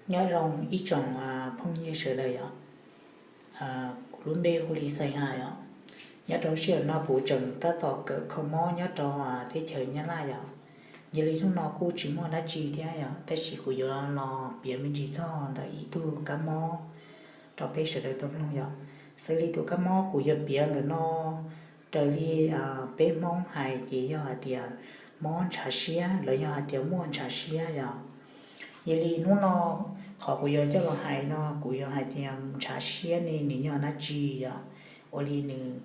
Nyob zoo ib tsoom phooj ywg sawv daws yom. Kuv lub npe hu li Xais Hais yom. Nyob rau sij hawm no kuv tseem tab tom kawm kho mob nyob rau teb chaws Nyab Laj yom. Yog li hnub no kuj tsis muaj dab tsi thiab yom, tab sis kuv yuav los piav me ntsis txog ntawm ib tug kab mob rau peb sawv daws tau mloog yom. Xws li tus kab mob kuv yuav piav ntawm no, raws li peb Hmoob hais ces yog hais tias mob ntshav siab los yog hais tias muaj ntshav siab yom. Yog li hnub no qhov kuv yuav coj los hais no kuv yuav hais tias ntshav siab ne nws yog dab tsi yom, ua li nws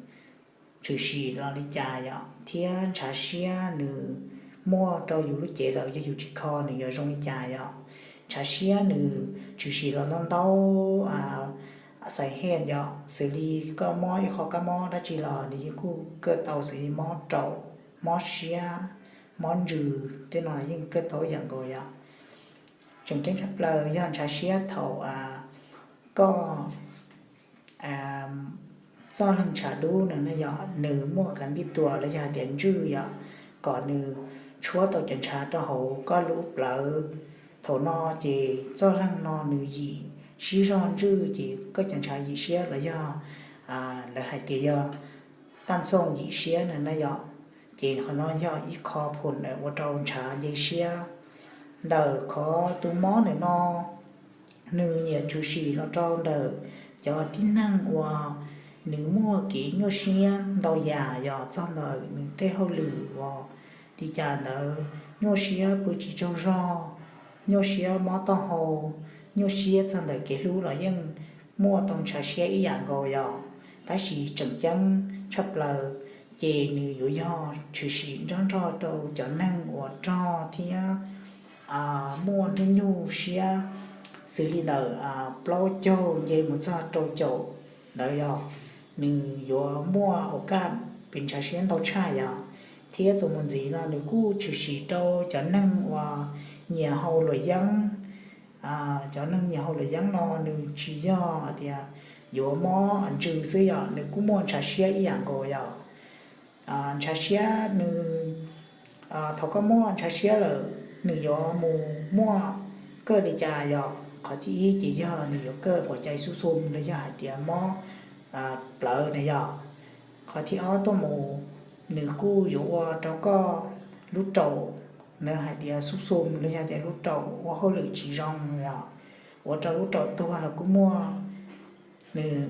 tshwm sim los li cas yom, thiab ntshav siab nws muaj rau yus lub cev lawm yog yus tsis kho nws yuav zoo li cas yom. Ntshav siab nws tshwm sim los ntau ntau xais hej yom, xws li koj mob ib qho kab mob dab tsi los nws yeej kuj kawj tau, xws li mob raum, mob siab, mob ntsws, tej no yeej kawj tau ib yam nkaus yom. Tseem ceeb tshaj plaws yog ntshav siab thaum koj txoj leeg ntshav dub no ne yom, nws muaj kav npij tuas los yog hais tias ntswj yom, kom nws tshuab tau cov ntshav rau hauv koj lub plawv. Thaum no ces txoj leeg no nws yim sib zog ntswj ces koj cov ntshav yim siab los yog lawv hais tias yog taj ntxooj yim siab no na yom. Ces qhov no yog ib qho phoom ua rau ntshav nce siab. Ntawm qhov tus mob ntawm no nws nyiam tshwm sim los rau ntawm cov tib neeg uas nws muaj kev nyuaj siab ntau yam yom, txog ntawm nws tej hauj lwm uas li cas ntawd, nyuaj siab pw tsis tsaug zog, nyuaj siab mob taub hau, nyuaj siab txog ntawm kev hlub los yeej muaj tau ntshav siab ib yam nkaus yom. Tab sis tseem ceeb tshaj plaws ces nws yuav yog tshwm sim nrog nrog rau cov neeg uas rog thiab muaj hnub nyuj siab, xws li ntawm plaub caug nce mus txog rau caum ntawd yom, nws yuav muaj ua kaj pes ntshav siab ntau tshaj yom. Thiab txuas mus ntxiv no nws kuj tshwm sim rau cov neeg uas nyiam haus luam yeeb. Cov neeg nyiam haus luam yeeb no nws tsis yog tias yuav mob ntsws xwb yom, nws kuj muaj ntshav siab ib yam nkaus yom. Ntshav siab nws, thaum koj muaj ntshav siab lawm nws yuav mus muaj kawj li cas yom? Qhov thib ib ces yog nws yuav kawj huas cai xub xum los yog hais tias mob plawv na yom. Qhov thib ob tuaj mus nws kuj yuav ua rau koj lub raum, nws hais tias xub xum los yog tias lub raum ua hauj lwm tsis zoo yom, ua rau lub raum tuag los kuj muaj. Nws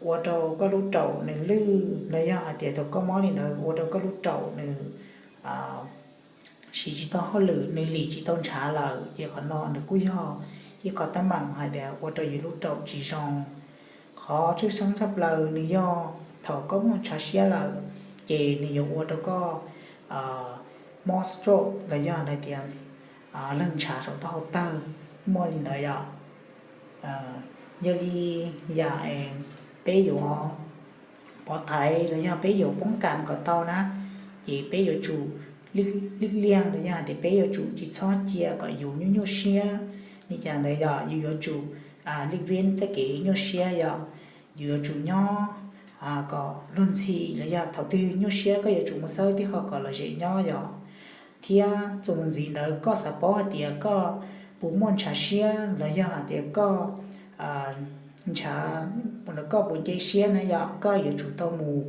ua rau koj lub raum nws lwj los yog hais tias thaum koj mob li ntawd ua rau koj lub raum nws siv tsis tau hauj lwm, nws lim tsis tau ntshav lawm, ces qhov no nws kuj yog ib qho teeb meem hais tias ua rau yus lub raum tsis zoo. Qhov tshwj xeeb tshaj plaws nws yog thaum koj muaj ntshav siab lawm ces nws yuav ua rau koj mob stroke los yog hais tias leeg ntshav saum taub hau tawg, muaj li ntawd yom. Yog li yam peb yuav pov thaiv los yog peb yuav poob kam kom tau na, ces peb yuav tsum lij liag los yog hais tias peb yuav tsum tsis txhob cia kom yus nyuaj nyuaj siab li cas ntawd yom. Yus yuav tsum lij vib tej kev nyuaj siab yom. Yus yuav tsum nyob kom luag ntxhi los yog thaum twg nyuaj siab koj yuav tsum mus xawb tib qho kom lom zem nyob yom. Thiab txuas mus ntxiv ntawd koj xav paub hais tias koj puas muaj ntshav siab los yog hais tias koj ntshav, koj puas nce siab na yom, koj yuav tsum tau mus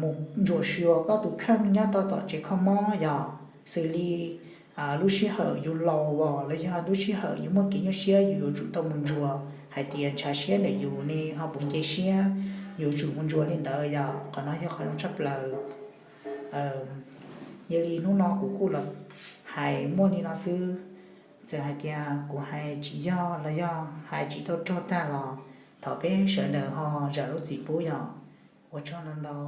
mus ntsuas xyuas koj tus kheej nyob tau tom tsev kho mob yom. Xws li lub sij hawm yus laus los yog lub sij hawm yus muaj kev nyuaj siab yus yuav tsum tau mus ntsuas hais tias ntshav siab ntawm yus ne ho puas nce siab, yuav tsum mus ntsuas li ntawd yom. Qhov no yog qhov zoo tshaj plaws. Yog li hnub no kuv kuj los hais muaj li no xwb. Txawm hais tias kuv hais tsis yog los yog hais tsis tau rog tag los thov peb sawv daws ho zam lub txim pub yom. Ua tsaug ntau ntau.